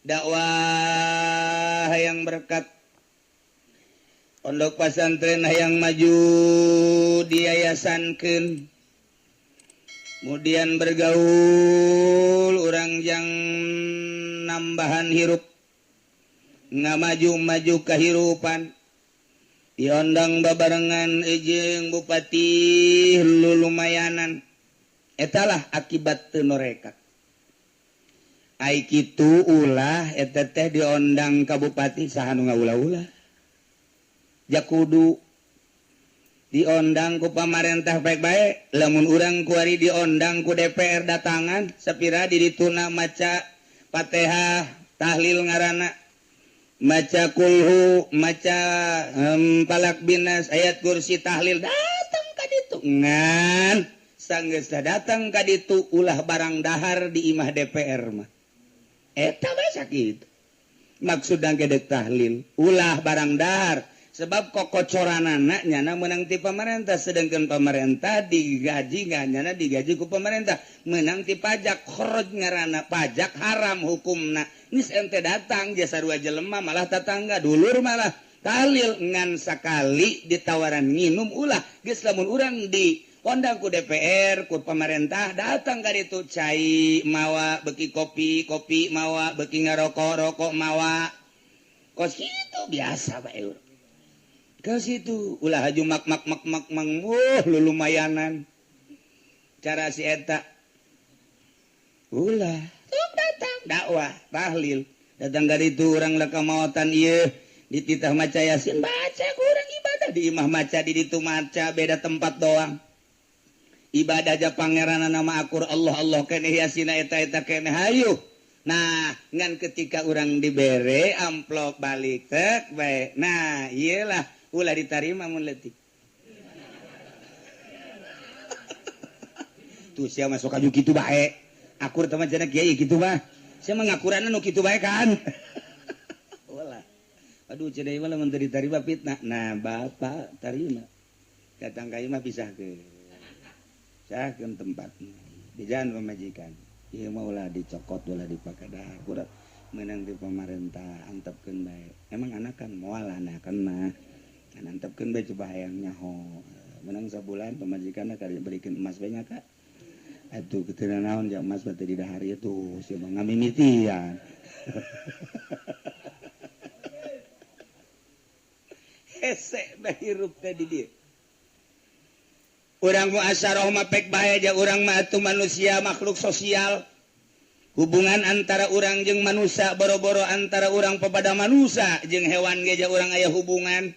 Dakwah hayang berkat. Pondok pasantren hayang maju diayasankeun. Kemudian bergaul urang jang nambahan hirup. Ngamaju-maju kahirupan. Diondang babarengan jeung bupati lulumayanan. Etalah akibat teu noreka. Ai kitu ulah eta teh diondang ka bupati saha nu ngaulah-ulah. Jakudu diondang ku pamarentah baik-baik lamun urang kuari diondang ku DPR datangan sapira di dituna maca Fatihah tahlil ngaranna maca kulhu maca palak binas ayat kursi tahlil datang ka ditu ngan sanggeus datang ka ditu ulah barang dahar di imah DPR mah eta bae sakitu maksudna ge tahlil ulah barang dahar sebab kokocoranana nyana menang ti pemerintah sedangkan pemerintah digaji nggak nyana digaji ku pemerintah menang ti pajak khoroj ngarana pajak haram hukumna geus ente datang jasa sarua jelema malah tetangga dulur malah tahlil ngan sakali ditawaran nginum ulah geus lamun urang di ondang ku DPR ku pemerintah datang ka ditu cai mawa beki kopi kopi mawa beki ngarokok rokok mawa kos kitu biasa bae urang ke situ ulah haju mak mak mak mak mang wuh lu lumayanan cara si eta ulah tuh datang dakwah tahlil datang dari itu orang leka maotan ieu dititah maca yasin baca kurang ibadah di imah maca di ditu maca beda tempat doang ibadah aja pangeran nama akur Allah Allah keneh yasina eta eta keneh hayu. Nah ngan ketika orang dibere amplop balik tek bae nah iyalah ulah ditarima mun leutik. Tuh sia masuk aju kitu bae. Akur teman cenah kiai kitu mah. Sia mah ngakuranna nu kitu bae kan. Ulah. Aduh cenah ieu mah lamun teu ditarima fitnah. Nah bapak tarima. Datang ka ieu mah pisahkeun. Pisahkeun tempatna. Di jalan pamajikan. Ieu mah ulah dicokot ulah dipake dahar. Kurang menang di pemerintah antepkeun bae. Emang anakan moal anakan mah. Antepkeun bae coba hayang nyaho. Menang sabulan pamajikanna kari berikan emas bae nya Kak. Atuh kitu naon ja emas mah teu didahar ieu tuh sia mah ngamimitian. Hese bae hirup teh di dieu. Urang muasyarah mah pek bae ja urang mah atuh manusia makhluk sosial. Hubungan antara urang jeung manusia boro-boro antara urang kepada manusia jeung hewan ge ja urang aya hubungan.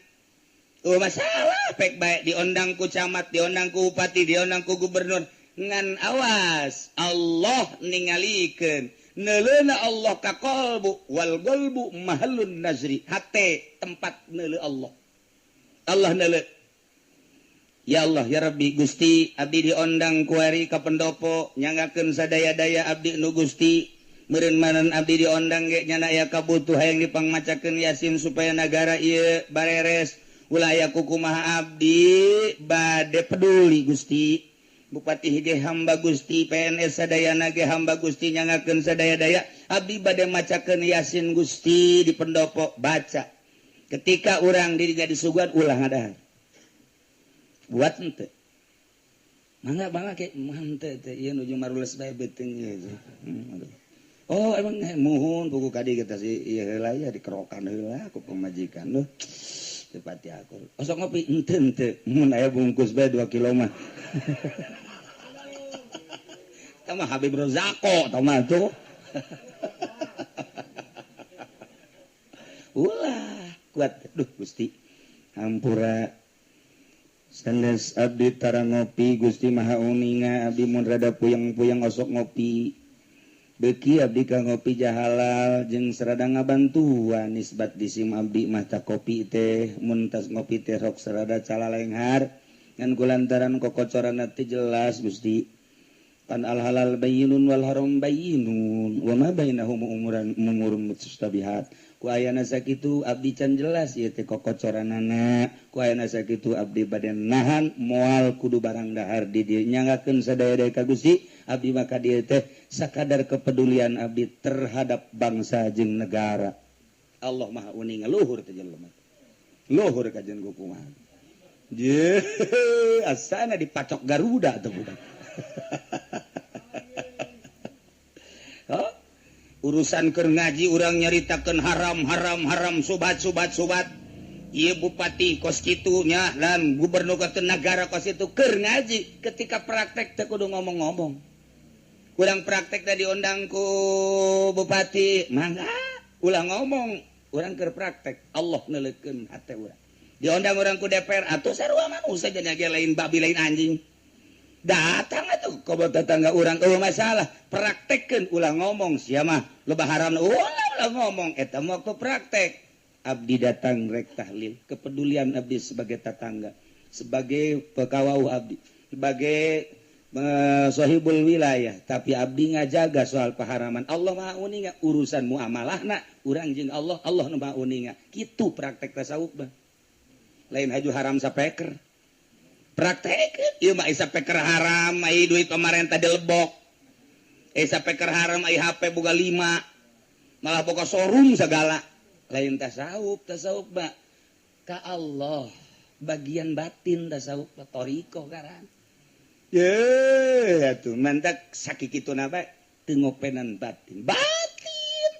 Oh masalah pek baik diondang ku camat, diondang ku bupati, diondang ku gubernur. Ngan awas Allah ningalikeun. Neuleuna Allah ka qalbu wal qalbu mahallun nazri. Hate tempat neuleu Allah. Allah neuleu. Ya Allah ya Rabbi Gusti abdi diondang kuari ka pendopo nyanggakeun sadaya-daya abdi nu Gusti. Meureun manan abdi diondang ge nyana aya kabutuh hayang dipangmacakeun Yasin supaya nagara ieu bareres. Ulah aya kukumaha abdi bade peduli Gusti. Bupati ge hamba Gusti, PNS sadayana ge hamba Gusti nyangakeun sadaya-daya abdi bade macakeun Yasin Gusti di pendopo baca. Ketika urang dirinya disuguhan ulah ngadahar. Buat henteu. Mangga mangga ke henteu teh ieu nuju marules bae beuteung ieu. Oh emang muhun buku kadi kita si ieu heula ya dikerokan heula ku pamajikan leuh. Tepati aku. Osok ngopi henteu henteu. Mun aya bungkus bae 2 kilo mah. Tah mah Habib Rozako tah mah tuh. Ulah kuat duh Gusti. Hampura sanes abdi tara ngopi Gusti Maha Uninga abdi mun rada puyeng-puyeng osok ngopi. Beki abdi ka ngopi jahalal jeung serada ngabantuan nisbat disim abdi mah ta kopi teh mun tas ngopi teh rok serada calalenghar ngan kulantaran kokocoran teh jelas Gusti pan al halal bayyinun wal haram bayyinun wa ma bainahum umuran umurun mustabihat ku ayana sakitu abdi can jelas ieu teh kokocoranana ku ayana sakitu abdi bade nahan moal kudu barang dahar di dieu nyanggakeun sadaya-daya ka Gusti Abdi maka dieu teh sakadar kepedulian abdi terhadap bangsa jeung negara. Allah Maha uning luhur teh jelema. Luhur kajian ku kumaha. Ye, asana dipacok Garuda tuh budak. Oh, urusan keur ngaji urang nyaritakeun haram haram haram sobat sobat sobat. Ieu bupati kos kitu nya dan gubernur ke negara kos itu keur ngaji ketika praktek teh kudu ngomong-ngomong. Kurang praktek tadi diundang ku bupati, mangga ulah ngomong, urang keur praktek Allah neuleukeun hate urang. Diundang urang ku DPR atuh sarua manusia jadi lain babi lain anjing. Datang atuh ka tetangga urang eueuh masalah, praktekkeun ulah ngomong sia mah loba haram ulah ngomong eta mah waktu praktek. Abdi datang rek tahlil, kepedulian abdi sebagai tetangga, sebagai pekawau abdi, sebagai sohibul wilayah, tapi abdi ngajaga soal paharaman. Allah Maha uninga urusan muamalahna urang jeung Allah, Allah nu Maha uninga. Kitu praktek tasawuf mah. Lain haju haram sapeker. Praktek ieu mah sapeker haram, ai duit pemerintah dilebok. Sapeker haram ai HP boga 5. Malah boga showroom segala. Lain tasawuf, tasawuf mah ka Allah, bagian batin tasawuf thariqah karan. Ye, atuh mantak sakikituna bae teu ngopenan batin. Batin.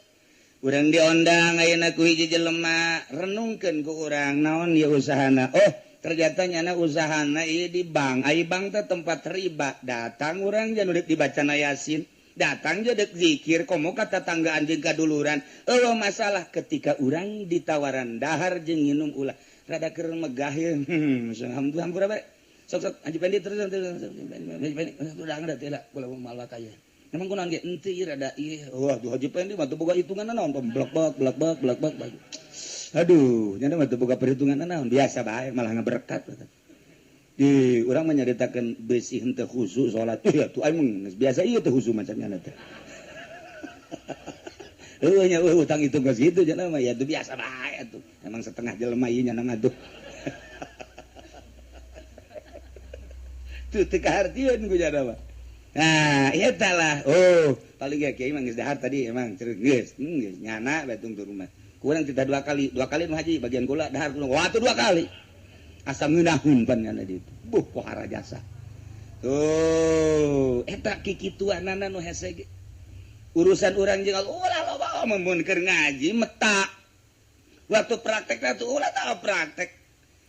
Urang diondang ayeuna ku hiji jelema, renungkeun ku urang naon ieu usahana. Oh, ternyata nyana usahana ieu di bank. Ai bank teh tempat riba. Datang urang jangan deuk dibacana Yasin. Datang je dek zikir komo ka tetanggaan jeung kaduluran. Eueuh masalah ketika urang ditawaran dahar jeung nginum ulah rada keur megah ye. Alhamdulillah bae. Sok sok Haji Pendi terus terus Haji Pendi udah teh lah kula malah kaya. Emang kunaon ge henteu ieu rada ieu. Wah, Haji Pendi mah teu boga hitungan naon blak blak blak blak blak blak. Aduh, nya mah teu boga perhitungan naon biasa bae malah ngaberkat. Di urang mah nyaritakeun beusi henteu khusyuk salat. Ya tuh aing geus biasa ieu teh khusyuk macamnya teh. Heueuh nya eueuh utang itu geus kitu nya mah ya tuh biasa bae atuh. Emang setengah jelema ieu nya mah tuh. Tuh teu kahartieun ku nya mah. Nah, eta lah. Oh, paling ge kiai mah geus dahar tadi emang geus geus nyana bae tungtung rumah. Kurang kita dua kali nu haji bagian kula dahar kula. Wah, tuh dua kali. Asa ngeunahun pan kana ditu. Buh pohara jasa. Tuh, eta kikituanana nu hese ge. Urusan urang jeung ulah loba mun keur ngaji meta. Waktu praktek tuh ulah tah praktek.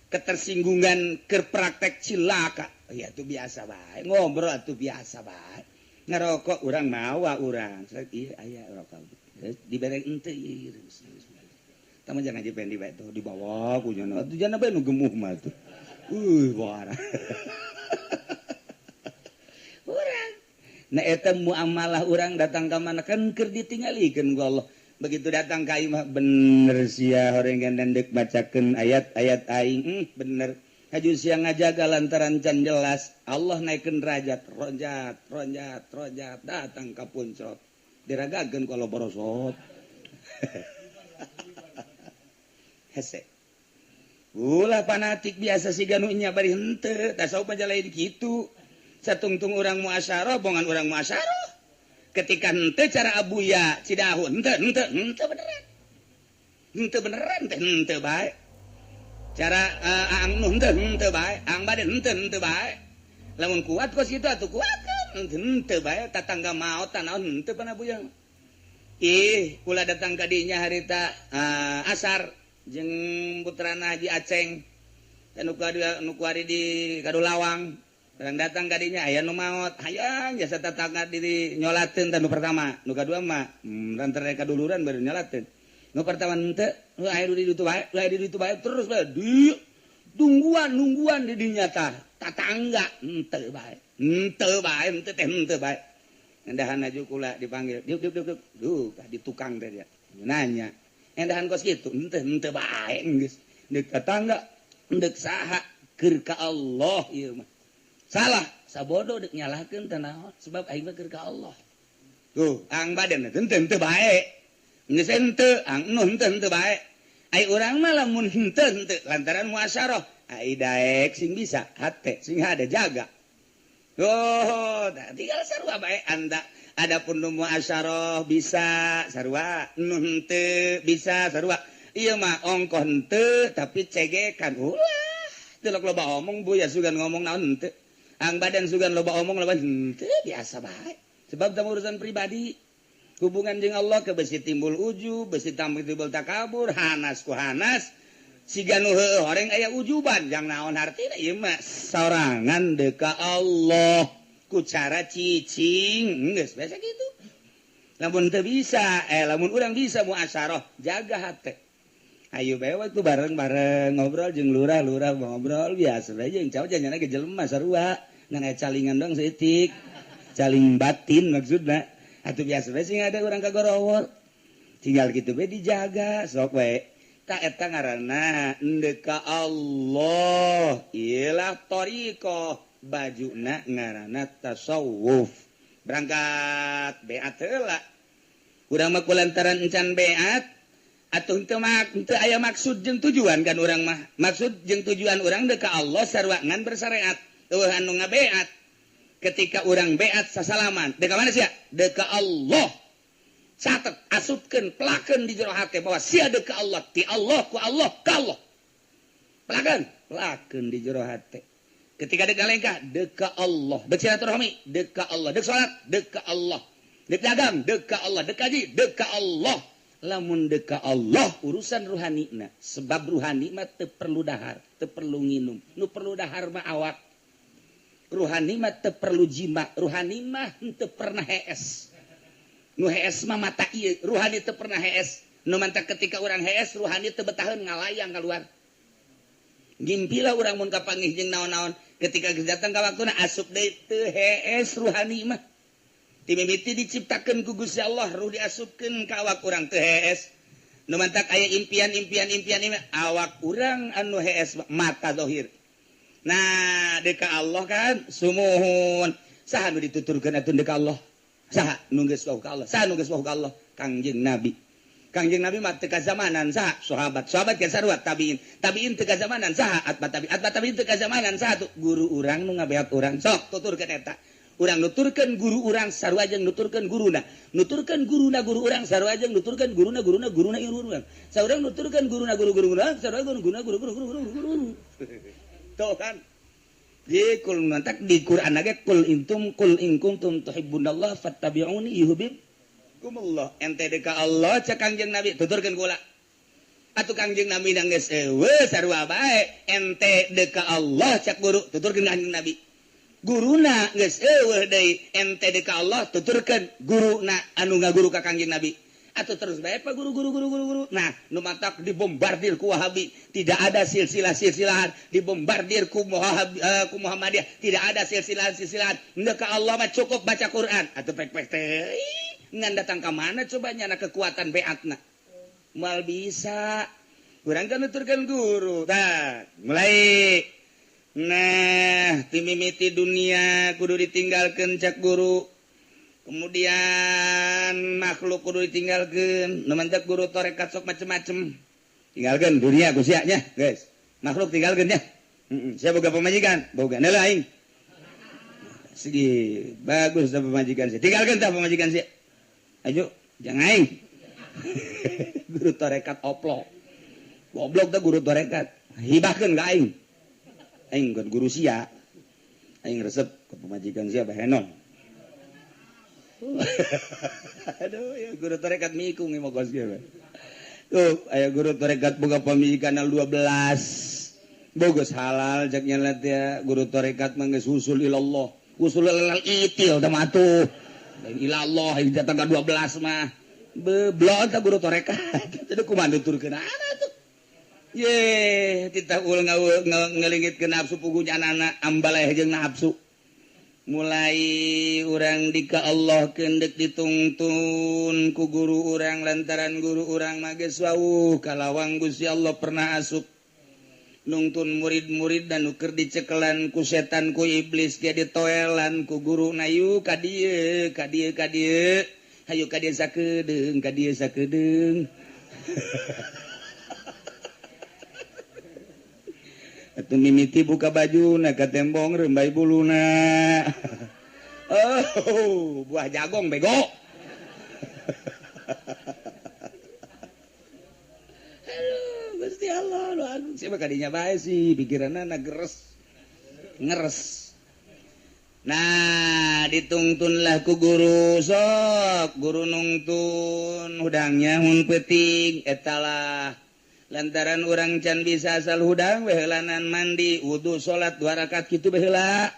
Ketersinggungan keur praktek cilaka. Ya tuh biasa bae. Ngobrol atuh biasa bae. Ngerokok urang mawa urang. Ieu aya rokok. Dibere henteu ieu. Tama jangan haji Pendi bae tuh dibawa ku nya. Atuh jana bae nu gemuh mah tuh. Wah. Urang. Nah eta muamalah urang datang ka mana kan keur ditinggalikeun ku Allah. Begitu datang ka imah bener sia horeng dek bacakeun ayat-ayat aing. Bener. Haju sia ngajaga lantaran can jelas Allah naikeun derajat, ronjat, ronjat, ronjat datang ka puncrot. Diragakeun ku Allah borosot. Hese. Ulah fanatik biasa siga nu nya bari henteu, tasawuf mah lain kitu. Satungtung urang muasyarah, bongan urang muasyarah. Ketika henteu cara abuya Cidahu, henteu henteu henteu beneran. Henteu beneran teh henteu bae. Cara aang nu henteu henteu bae, aang bade henteu henteu bae. Lamun kuat kos kitu atuh kuat kan henteu bae tatangga maot tanaon henteu pan abuya. Ih, kula datang ka dinya harita asar jeung putrana Haji Aceng nu kuari di Kadulawang. Urang datang ka dinya aya nu maot, hayang jasa tetangga diri nyolateun tah nu pertama, nu kadua mah lantaran kaduluran baru nyolateun. Nu pertama henteu, nu aya di ditu bae, aya di ditu bae terus bae di tungguan nungguan di dinya tah tatangga henteu bae. Henteu bae, henteu teh henteu bae. Endahan aju kula dipanggil, diuk diuk diuk. Duh, di tukang teh dia. Nanya. Endahan kos kitu, henteu henteu bae geus. Deuk tatangga, deuk saha keur ka Allah ieu mah. Salah, sabodo deuk nyalahkeun teh naon sebab aing mah keur ka Allah. Tuh, ang badan henteu henteu bae. Geus henteu, ang nu henteu henteu bae. Ai urang mah lamun henteu henteu lantaran muasyarah, ai daek sing bisa, hate sing hade jaga. Oh, tinggal sarua bae anda. Adapun nu muasyarah bisa sarua, nu henteu bisa sarua. Ieu mah ongkoh henteu tapi cegekan. Ulah, teu loba omong bu ya sugan ngomong naon henteu. Ang badan sugan loba omong loba henteu biasa bae. Sebab teu urusan pribadi. Hubungan jeung Allah ke besi timbul ujub, besi timbul takabur, hanas ku hanas. Siga nu heueuh horeng aya ujuban, jang naon hartina ieu mah sorangan deuk ka Allah ku cara cicing, geus biasa kitu. Lamun teu bisa, lamun urang bisa muasyarah, jaga hate. Ayo bae waktu bareng-bareng ngobrol jeung lurah-lurah ngobrol biasa bae jeung cau janyana ge jelema sarua, ngan aya calingan doang saeutik. Caling batin maksudna. Atuh biasa bae sing ada urang kagorowor. Tinggal kitu bae dijaga sok bae. Ta eta ngaranna endek ka Allah. Iyalah thariqah bajuna ngaranna tasawuf. Berangkat beat heula. Urang mah kulantaran encan beat atuh teu aya maksud jeung tujuan kan urang mah. Maksud jeung tujuan urang deuk ka Allah sarua ngan bersyariat. Eueuh anu ngabeat. Ketika urang beat sasalaman, deuk ka mana sia? Deuk ka Allah. Catet, asupkeun, pelakeun di jero hate bahwa sia deuk ka Allah, ti Allah ku Allah ka Allah. Pelakeun, pelakeun di jero hate. Ketika deuk ngalengkah, deuk ka Allah. Deuk silaturahmi, deuk ka Allah. Deuk salat, deuk ka Allah. Deuk dagang, deuk ka Allah. Deuk haji, deuk ka Allah. Lamun deuk ka Allah urusan ruhanina, sebab ruhani mah teu perlu dahar, teu perlu nginum. Nu perlu dahar mah awak. Ruhani mah teu perlu jima, ruhani mah teu pernah hees. Nu hees mah mata ieu, ruhani teu pernah hees. Nu mantak ketika urang hees, ruhani teu betaheun ngalayang keluar. Ngimpilah urang mun kapanggih jeung naon-naon, ketika geus datang ka waktuna asup deui teu hees ruhani mah. Ti mimiti diciptakeun ku Gusti Allah, ruh diasupkeun ka awak urang teu hees. Nu mantak aya impian-impian-impian awak urang anu hees mata zahir. Nah, deuk ka Allah kan sumuhun. Saha nu dituturkeun atuh deuk ka Allah? Saha nu geus wau ka Allah? Saha nu geus wau ka Allah? Kangjeng Nabi. Kangjeng Nabi mah teu kazamanan saha? Sahabat. Sahabat ge sarua tabiin. Tabiin teu kazamanan saha? Atba tabiin. Atba tabiin teu kazamanan saha tuh? Guru urang nu ngabeat urang. Sok tuturkeun eta. Urang nuturkeun guru urang sarua jeung nuturkeun guruna. Nuturkeun guruna guru urang sarua jeung nuturkeun guruna guruna guruna guru urang. Saurang nuturkeun guruna guru guru urang sarua jeung guruna guru guru guru guru. Tuh kan. Di kul mantak di Quran ge kul intum kul in kuntum tuhibbunallah fattabi'uni yuhibbukumullah. Ente deuk ka Allah cek Kangjeng Nabi tuturkeun kula. Atuh Kangjeng Nabi geus eueuh sarua bae. Ente deuk ka Allah cek guru tuturkeun Kangjeng Nabi. Guruna geus eueuh deui ente deuk ka Allah tuturkeun guruna anu ngaguru ka Kangjeng Nabi. Atau terus bae pak guru guru guru guru guru. Nah, nu matak dibombardir ku Wahabi, tidak ada silsilah-silsilahan, dibombardir ku ku Muhammadiyah, tidak ada silsilah-silsilahan. Endek ka Allah mah cukup baca Quran. Atuh pek-pek teh ngan datang ka mana coba nyana kekuatan beatna. Moal bisa. Urang kan nuturkeun guru. Tah, mulai. Nah, timimiti dunia kudu ditinggalkeun cak guru. Kemudian makhluk kudu ditinggalkeun, nu mantak guru tarekat sok macem-macem. Tinggalkeun dunia ku sia nya, guys. Makhluk tinggalkeun nya. Heeh, sia boga pamajikan, boga heula aing. Segi bagus tah pamajikan sia. Tinggalkeun tah pamajikan sia. Ayo, jangan aing. Guru tarekat oplok. Goblok tah guru tarekat. Hibahkeun ka aing. Aing kan guru sia. Aing resep ke pamajikan sia bahenon. Aduh, ya guru tarekat mikung ieu mah kos kieu. Tuh, aya guru tarekat boga pamajikan 12. Bogus halal cek nya teh guru tarekat mah geus usul ilallah. Usul ilallah itil teh mah atuh. Lain ilallah datang ka 12 mah. Beblon teh guru tarekat. Teu kumaha nuturkeun atuh. Ye, titah ul ngelingitkeun nafsu puguh nyanana ambaleh jeung nafsu. Mulai urang dika Allah kendek ditungtun ku guru urang lantaran guru urang mah geus wawuh kalawang Gusti Allah pernah asup nungtun murid-murid dan nu keur dicekelan ku setan ku iblis ge ditoelan ku guru na yu ka dieu ka dieu ka dieu hayu ka dieu sakedeung ka dieu sakedeung. Atuh mimiti buka baju na ka tembong rembay buluna. Oh, buah jagong bego. Aduh, Gusti Allah, lu agung siapa kadinya bae sih pikiranna na geres. Ngeres. Nah, ditungtunlah ku guru sok, guru nungtun hudangnya hun peuting etalah. Lantaran urang can bisa asal hudang behelanan mandi wudu salat 2 rakaat kitu baheula.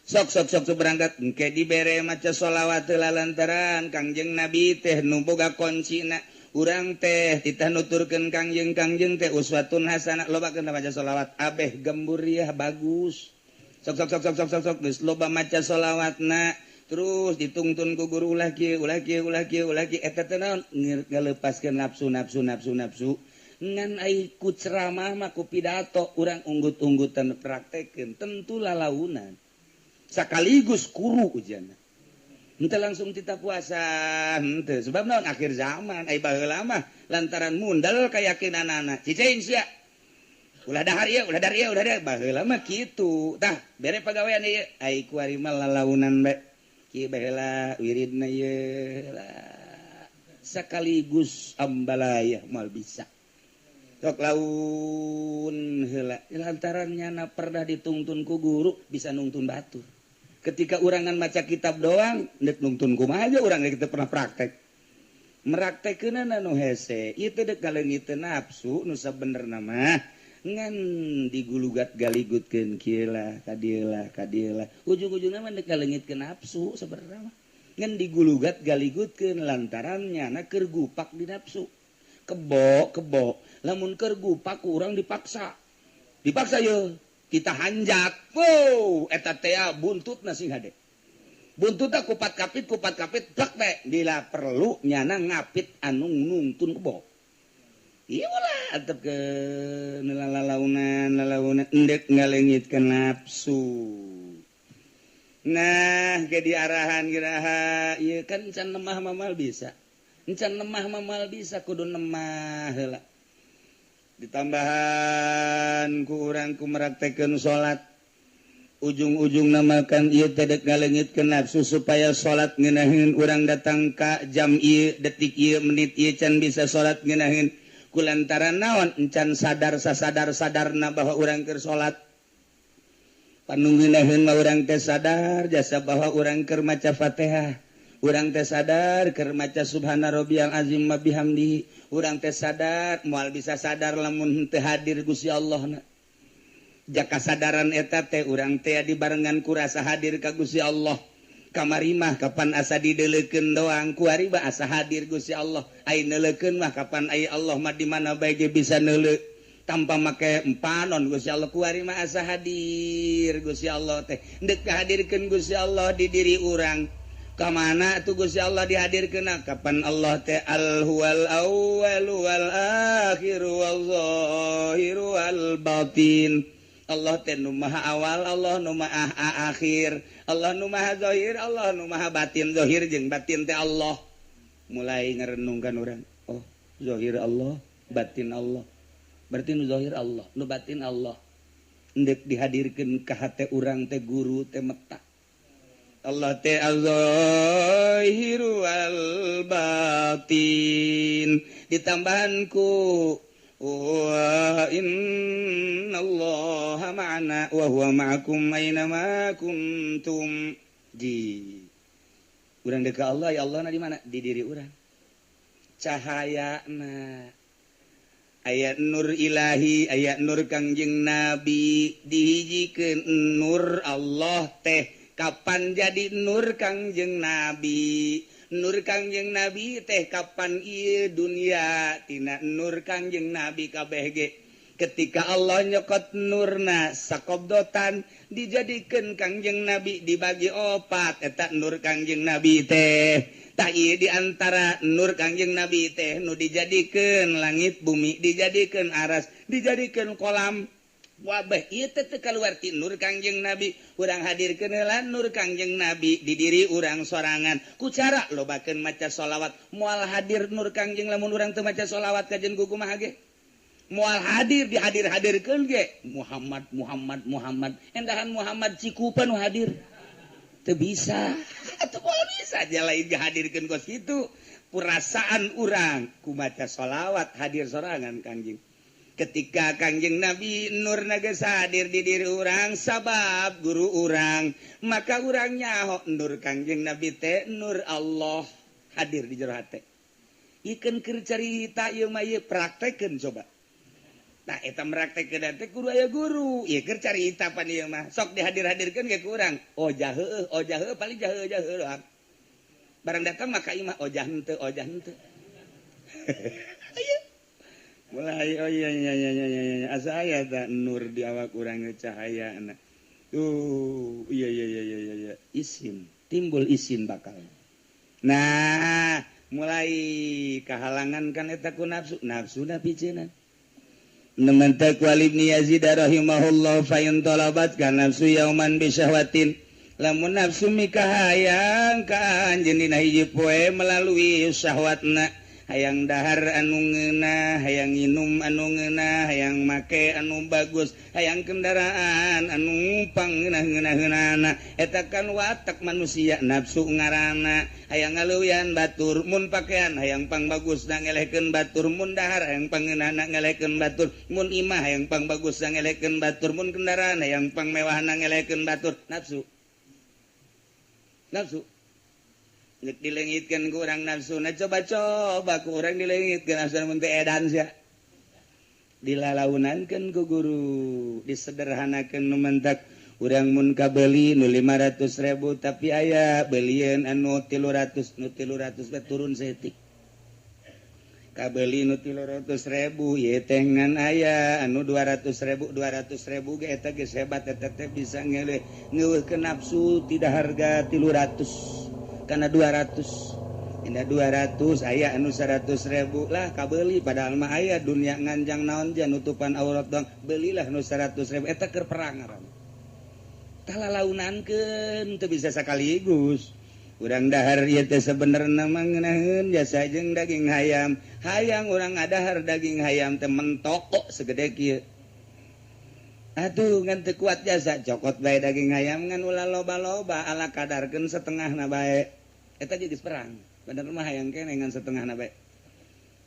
Sok sok sok berangkat engke dibere maca sholawat heula lantaran Kangjeng Nabi teh nu boga kuncina urang teh titah nuturkeun Kangjeng Kangjeng teh uswatun hasanah lobakeun maca sholawat abeh gemburiah bagus. Sok sok sok sok sok sok sok geus loba maca sholawatna terus ditungtun ku guru ulah kieu ulah kieu ulah kieu ulah kieu eta teh naon ngaleupaskeun nafsu nafsu nafsu nafsu. Ngan ai ku ceramah mah ku pidato urang unggut-unggutan praktekeun tentu lalaunan sakaligus kuru ujana henteu langsung tita puasa henteu sebab naon akhir zaman ai baheula mah lantaran mundal kayakinanana cicing sia ulah dahar ieu ulah dahar ieu ulah dahar baheula mah kitu tah bere pagawean ieu ai kuari mah lalaunan bae kieu baheula wiridna ieu sekaligus ambalaya moal bisa. Sok laun heula lantaran nyana pernah ditungtun ku guru bisa nungtun batur. Ketika urangan maca kitab doang deuk nungtun kumaha aja urang kita pernah praktek. Meraktekeunana nu hese ieu teh deuk ngaleungiteun nafsu nu sabenerna mah ngan digulugat galigutkeun kieu lah ka dieu lah ka dieu lah ujung-ujungna mah deuk ngaleungitkeun nafsu sabenerna mah ngan digulugat galigutkeun lantaran nyana keur gupak di nafsu. Kebo kebo lamun keur gupak urang dipaksa dipaksa ye kita hanjak wow eta teh buntutna sing hade buntutna kupat kapit plak we bila perlu nyana ngapit anu nungtun kebo ieu lah antepkeun lalaunan lalaunan endek ngaleungitkeun nafsu. Nah ge diarahan giraha ieu kan can lemah mamal bisa. Encan lemah mamal bisa kudu lemah heula. Ditambahan ku urang ku meraktekeun salat. Ujung-ujungna makan ieu teh deuk ngaleungitkeun nafsu supaya salat ngeunaheun urang datang ka jam ieu, detik ieu, menit ieu can bisa salat ngeunaheun. Kulantaran naon encan sadar sasadar-sadarna bahwa urang keur salat. Panungeunaheun mah urang teh sadar jasa bahwa urang keur maca Fatihah. Urang teh sadar keur maca subhana rabbiyal azim wa bihamdihi. Urang teh sadar moal bisa sadar lamun teu hadir Gusti Allah na. Jaka sadaran eta teh urang teh dibarengan ku rasa hadir ka Gusti Allah. Kamari mah kapan asa dideleukeun doang kuari mah asa hadir Gusti Allah. Ai neuleukeun mah kapan ai Allah mah di mana bae ge bisa neuleu tanpa make empanon Gusti Allah kuari mah asa hadir Gusti Allah teh. Deuk hadirkeun Gusti Allah di diri urang. Kamana tuh Gusti Allah dihadirkeun kapan Allah teh al huwal awwal wal akhir wal zahir wal batin. Allah teh nu maha awal, Allah nu maha akhir, Allah nu maha zahir, Allah nu maha batin. Zahir jeung batin teh Allah. Mulai ngarenungkan urang, oh zahir Allah, batin Allah. Berarti nu zahir Allah, nu batin Allah. Endek dihadirkeun ka hate urang teh guru teh meta. Allah teh az-zahiru wal batin ditambahan ku wa innallaha ma'ana wa huwa ma'akum aina ma kuntum. Di urang deuk ka Allah ya Allah na di mana? Di diri urang. Cahayana aya nur ilahi, aya nur Kangjeng Nabi dihijikeun nur Allah teh. Kapan jadi nur Kangjeng Nabi? Nur Kangjeng Nabi teh kapan ieu dunia tina nur Kangjeng Nabi kabeh ge. Ketika Allah nyokot nurna sakobdotan dijadikeun Kangjeng Nabi dibagi opat eta nur Kangjeng Nabi teh. Tah ieu di antara nur Kangjeng Nabi teh nu dijadikeun langit bumi, dijadikeun aras, dijadikeun kolam. Wabah ieu teh teu kaluar ti nur Kangjeng Nabi. Urang hadirkeun heula nur Kangjeng Nabi di diri urang sorangan. Ku cara lobakeun maca sholawat. Moal hadir nur Kangjeng lamun urang teu maca sholawat kajen ku kumaha ge. Moal hadir dihadir-hadirkeun ge Muhammad Muhammad Muhammad endahan Muhammad Cikupa nu hadir. Teu bisa. Atuh moal bisa aja lain dihadirkeun kos kitu. Perasaan urang ku maca sholawat hadir sorangan Kangjeng. Ketika Kangjeng Nabi nur geus hadir di diri urang sabab guru urang, maka urang nyaho nur Kangjeng Nabi teh nur Allah hadir di jero hate. Ikeun keur carita ieu mah ieu praktekeun coba. Nah eta meraktekeun teh kudu aya guru. Ieu keur carita pan ieu mah. Sok dihadir-hadirkeun ge ku urang. Oh jaheueuh, oh jaheueuh paling jaheueuh jaheueuh doang. Barang datang maka imah ojah henteu, ojah henteu. Ayo. Mulai oh iya iya iya iya iya asa aya da nur di awak urang cahaya na. Tuh, iya iya iya iya iya isin, timbul isin bakal. Nah, mulai kahalangan kan eta ku nafsu, nafsuna piceuna. Nemantak Walid bin Yazid rahimahullah fa in talabat ka nafsu yauman bi syahwatin. Lamun nafsu mikahayang ka anjeun dina hiji poe melalui syahwatna, hayang dahar anu ngeunah, hayang nginum anu ngeunah, hayang make anu bagus, hayang kendaraan anu pangeunah-ngeunah-ngeunahna. Eta kan watak manusia nafsu ngaranna. Hayang ngaleuwihan batur mun pakaian hayang pang bagus na ngelehkeun batur, mun dahar hayang pangeunahna ngelehkeun batur, mun imah hayang pang bagus na ngelehkeun batur, mun kendaraan hayang pang mewahna ngelehkeun batur. Nafsu. Nafsu. Nek dilengitkeun ku urang nafsuna, coba-coba ku urang dilengitkeun nafsu mun teu edan sia. Dilalaunankeun ku guru, disederhanakeun nu mentak urang mun kabeli nu 500.000 tapi aya belieun anu 300, nu 300 teh turun saeutik. Kabeli nu 300.000 ieu teh ngan aya anu 200.000, 200.000 ge eta geus hebat, eta teh bisa ngeuleuh ngeueuhkeun nafsu tidak harga 300. Karena 200 indah 200 aya anu 100.000 lah kabeli, padahal mah aya dunia nganjang naon ja nutupan aurat doang, belilah nu 100.000 eta keur perang ngaranna. Tah lalaunankeun teu bisa sakaligus. Urang dahar ieu teh sebenarna mah ngeunaheun jasa jeung daging hayam. Hayang urang ngadahar daging hayam teh mentokok segede kieu. Aduh ngan teu kuat jasa cokot bae daging hayam ngan ulah loba-loba ala kadarkeun setengahna bae. Eta geus perang. Bener mah hayang keneh ngan setengahna bae.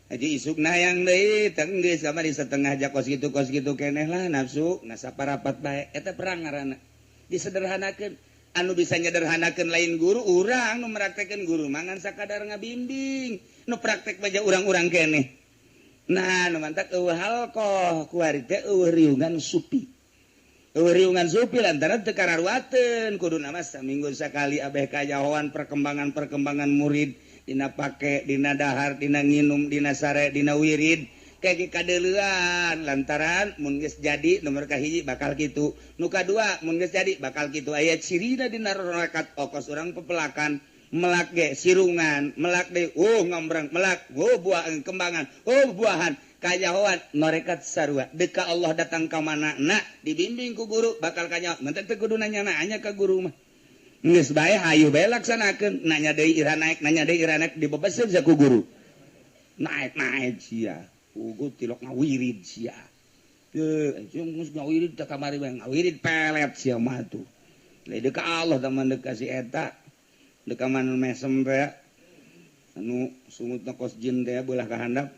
Haji isukna hayang deui teu geus kamari setengah ja kos kitu keneh lah nafsu nasaparapat bae. Eta perang ngaranna. Disederhanakeun. Anu bisa nyederhanakeun lain guru urang nu meraktekeun guru mah ngan sakadar ngabimbing. Nu praktek bae urang-urang keneh. Nah nu mantak eueuh halqah kuari teh eueuh riungan supi. Eueuh riungan supi lantaran teu kararuateun kuduna mah saminggu sakali abeh kajahoan perkembangan-perkembangan murid dina pake dina dahar dina nginum dina sare dina wirid kayak kadeuleuan lantaran mun geus jadi nomor kahiji bakal kitu, nu kadua mun geus jadi bakal kitu. Aya cirina dina rorekat okos urang pepelakan melak ge sirungan melak deui ngambrang melak buah kembangan buahan kajahoan norekat sarua deka Allah datang ka mana na dibimbing ku guru bakal kanyaho mun teu kudu nanya-nanya ka guru mah geus bae hayu bae laksanakeun nanya deui ira naek nanya deui ira naek dibebeseun ku guru naek-naek sia ugu tilok ngawirid sia teu geus ngawirid teh kamari bae ngawirid pelet sia mah tuh lain deka Allah tah mah deka si eta deka mah mesem teh anu sungutna kos jin teh beulah ka handap.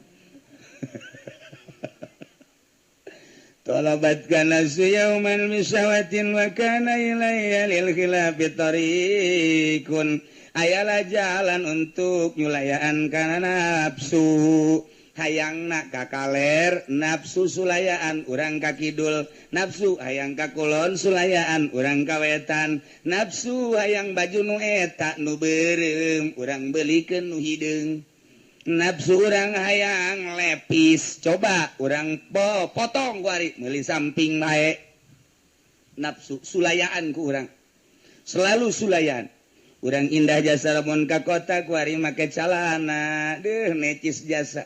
Talabat kana yauman misyawatin wa kana ilayya lil khilafi tariqun. Ayalah jalan untuk nyulayaan kana nafsu. Hayangna ka kaler nafsu sulayaan urang ka kidul, nafsu hayang ka kulon sulayaan urang ka wetan, nafsu hayang baju nu eta nu beureum urang beulikeun nu hideung. Nafsu urang hayang lepis coba urang potong kuari meuli samping bae. Nafsu sulayaan ku urang selalu sulayaan. Urang indah jasa lamun ka kota kuari make calana deuh necis jasa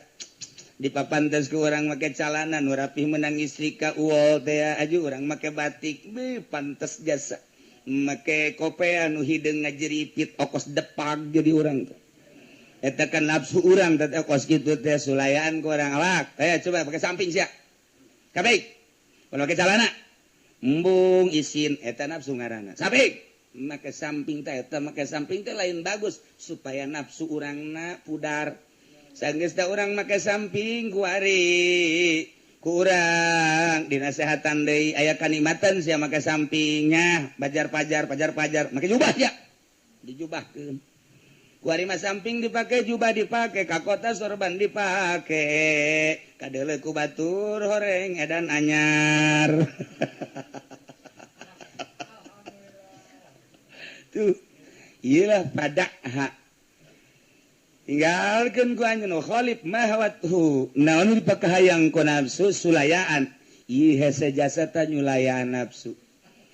dipapantes ku urang make calana nu rapih menang istri ka uol teh aju urang make batik beuh pantes jasa make kopea nu hideung ngajeripit okos depag jadi urang teh. Eta kan nafsu urang teh kos kitu teh sulayaan ku urang alak. Coba pakai samping sia. Kabeh kalau make calana embung isin eta nafsu ngaranna. Sabik make samping teh eta make samping teh lain bagus supaya nafsu urangna pudar. Sanggeus da urang make samping kuari kurang dinasehatan deui aya kanikmatan sia make sampingnya bajar-pajar pajar-pajar make jubah ya dijubahkeun. Kuari mah samping dipake jubah dipake ka kota sorban dipake kadeuleu ku batur horeng edan anyar. Tuh iyalah padakha tinggalkeun ku anjeun khalif mahawathu naon dipakahayang ku nafsu sulayaan ieu hese jasa ta nyulayaan nafsu.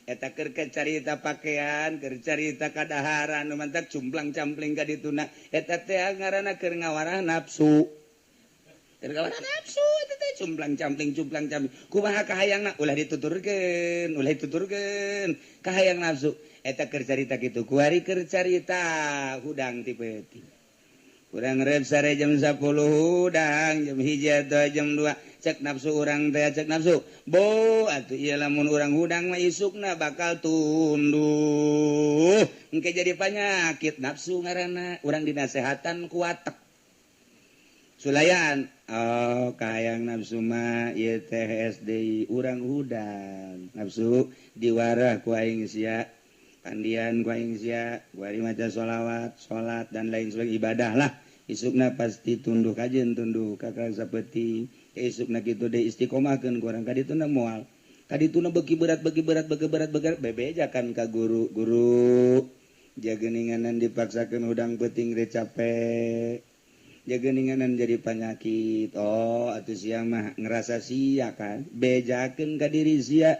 Eta keur carita pakaian, keur carita kadaharan, nu mantak cumplang-campling ka dituna. Eta teh ngaranna keur ngawarah nafsu. Keur ngawarah nafsu eta teh cumplang-campling cumplang-campling. Kumaha kahayangna ulah dituturkeun, ulah dituturkeun. Kahayang nafsu eta keur carita kitu. Kuari keur carita hudang ti peuting. Urang rep sare jam 10 hudang, jam 1 atau jam 2. Cek nafsu urang teh cek nafsu. Bo atuh ieu lamun urang hudang mah isukna bakal tunduh. Engke jadi panyakit nafsu ngaranna. Urang dinasehatan ku watek. Sulayan, oh kahayang nafsu mah ieu teh SD urang hudang. Nafsu diwarah ku aing sia. Pandian ku aing sia, kuari maca sholawat, salat dan lain sebagainya ibadah lah. Isukna pasti tunduh kajen tunduh kakak sapeuting. Isukna kitu deui istiqomahkeun ku urang ka dituna moal. Ka dituna beuki berat beuki berat beuki berat beuki bebejakan ka guru. Guru jageninganan dipaksakeun hudang peuting teh capek. Jageninganan jadi panyakit. Oh atuh sia mah ngerasa sia kan. Bejakeun ka diri sia.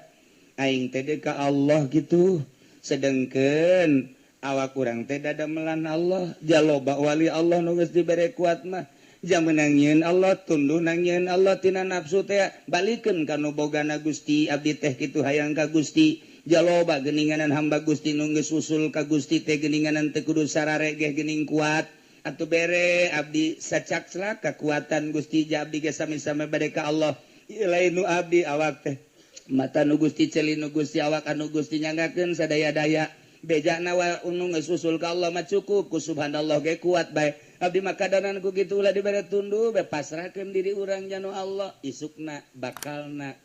Aing teh ka Allah gitu. Sedengkeun awak urang teh dadamelan Allah, jaloba wali Allah nu geus dibere kuat mah. Jang meunang nyieun Allah, tunduh nang nyieun Allah tina nafsu teh, balikeun ka nu bogana Gusti, abdi teh kitu hayang ka Gusti. Jaloba geuninganan hamba Gusti nu geus usul ka Gusti teh geuninganan teu kudu sararegeh geuning kuat. Atuh bere abdi sacakslak kakuatan Gusti ja abdi ge sami-sami bade ka Allah. Ieu lain nu abdi awak teh. Mata nu Gusti ceuli nu Gusti awak anu Gusti nyanggakeun sadaya-daya. Bejana wa unu geus usul ka Allah mah cukup ku subhanallah ge kuat bae. Abdi mah kadanan ku kitu ulah dibere tunduh bae pasrahkeun diri urang janu Allah isukna bakalna